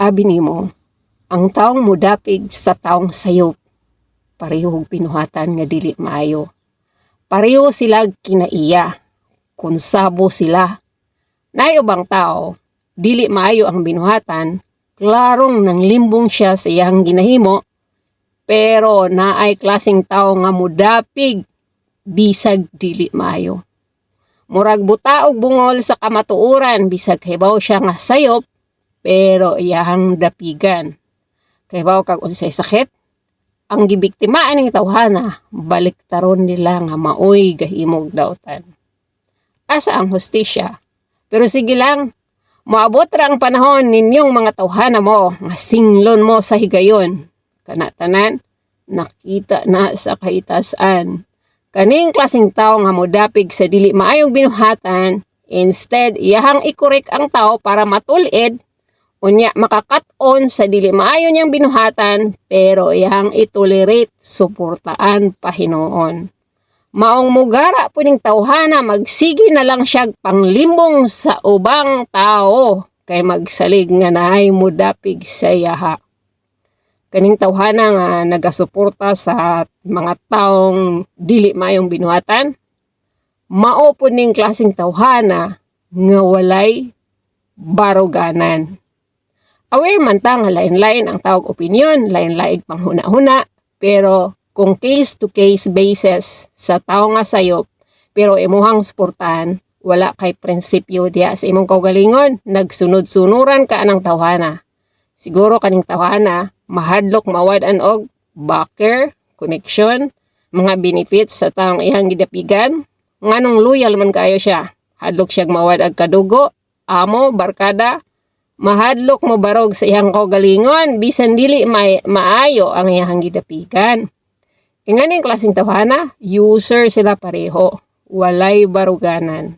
Grabe nimo. Ang taong mudapig sa taong sayop, pareho og binuhatan nga dili maayo. Pareho sila kinaiya, konsabo sila. Naay ubang tao, dili maayo ang binuhatan, klarong nanglimbong siya sa iyang ginahimo, pero naay klaseng tao nga mudapig bisag dili maayo. Murag buta og bungol sa kamatuoran bisag kahibaw siya nga sayop, pero iyahang dapigan. Kahibaw kag unsay sakit? Ang gibiktima aning tawhana, baliktaron nila nga maoy gahimog dautan. Asa ang hustisya? Pero sige lang, moabot ra ang panahon ninyong mga tawhana mo, nga singlon mo sa higayon. Kana tanan, nakita na sa kahitasan. Kaning klaseng tao nga modapig sa dili maayong binuhatan, instead iyahang i-correct ang tao para matul-id, unya makakat-on sa dili maayo niyang binuhatan, pero iyahang i-tolerate, suportaan pa hinuon. Maong mugara po ning tawhana, magsige na lang siyag panglimbong sa ubang tao kay magsalig nga naay modapig sa iyaha. Kaning tawhana nga nagasuporta sa mga taong dili maayong binuhatan, mao po ning klaseng tawhana nga walay baruganan. Aware man ta nga lain-lain ang tawag opinion, lain-lain panghuna-huna, pero kung case to case basis sa tao nga sayop, pero imuhang suportahan, wala kay prinsipyo diya sa imong kaugalingon, nagsunod-sunuran ka anang tawhana. Siguro kaning tawhana, mahadlok mawad-an og backer, connection, mga benefits sa taong iyang gidapigan. Nganong loyal man kaayo siya? Hadlok siyang mawad og kadugo, amo, barkada, mahadlok mo barog sa iyang kaugalingon bisan dili may maayo ang iyang gidapigan. Inganing klaseng tawhana, user sila pareho, walay baruganan.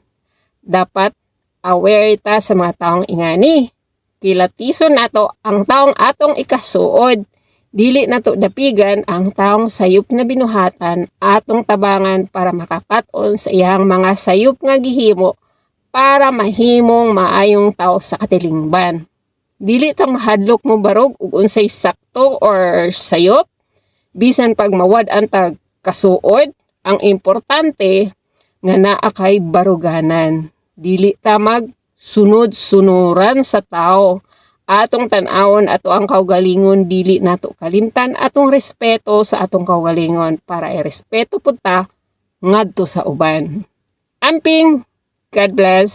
Dapat aware ta sa mga taong ingani. Kilatison nato ang taong atong ikasuod. Dili nato dapigan ang taong sayop na binuhatan, atong tabangan para makakat-on sa iyang mga sayop nga gihimo para mahimong maayong tao sa katilingban. Dili ta mahadlok mo barog ug unsay sakto or sayop bisan pag mawad-an tag kasuod, ang importante nga naa kay baruganan. Dili ta mag sunod-sunuran sa tao. Atong tan-awon ato ang kaugalingon, dili nato kalimtan atong respeto sa atong kaugalingon para irespeto pud ta ngadto sa uban. Amping, God bless.